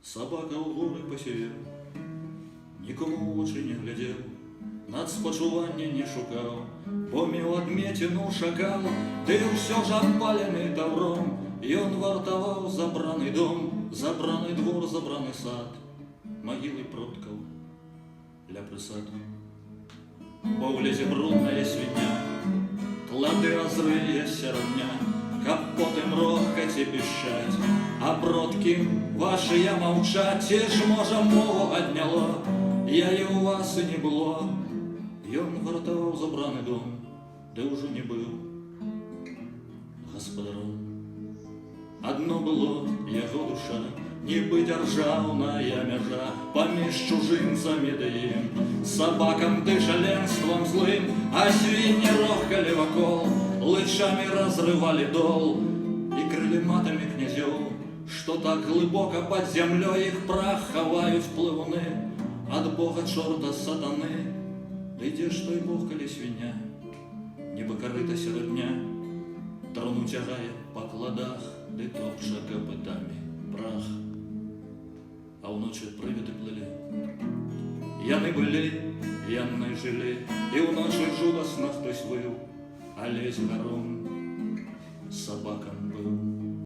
Сабака ў горы пасівеў, нікому ў вочы не глядзеў, нацпачування не шукаў, бо меў адмеціну шакал, ды ўсё ж, абпалены таўром, ён вартаваў забраны дом, забраны двор, забраны сад, магілы продкаў ля прысад. Бо ўлезе брудная свіння, клады разрые сярод дня, каб потым рохкаць і пішчаць, а продкі вашыя маўчаць, ці ж, можа, мову адняло, яе ў вас і не было. Ён вартаваў забраны дом, ды ўжо не быў гаспадаром. Адно было яго душа, нібы дзяржаўная мяжа паміж чужынцамі ды ім, сабакам ды шаленствам злым, а свінні рохкалі вакол, лычамі разрывалі дол і крылі матамі князёў, што так глыбока пад зямлёй іх прах хаваюць плывуны ад бога, чорта, сатаны. Ды дзе ж той бог, калі свіння, нібы карыта сярод дня, труну цягае па кладах ды топча капытамі прах? А ўночы прывіды плылі. Яны былі, яны жылі, і ўночы жудасна хтось выў, Алесь Гарун сабакам быў.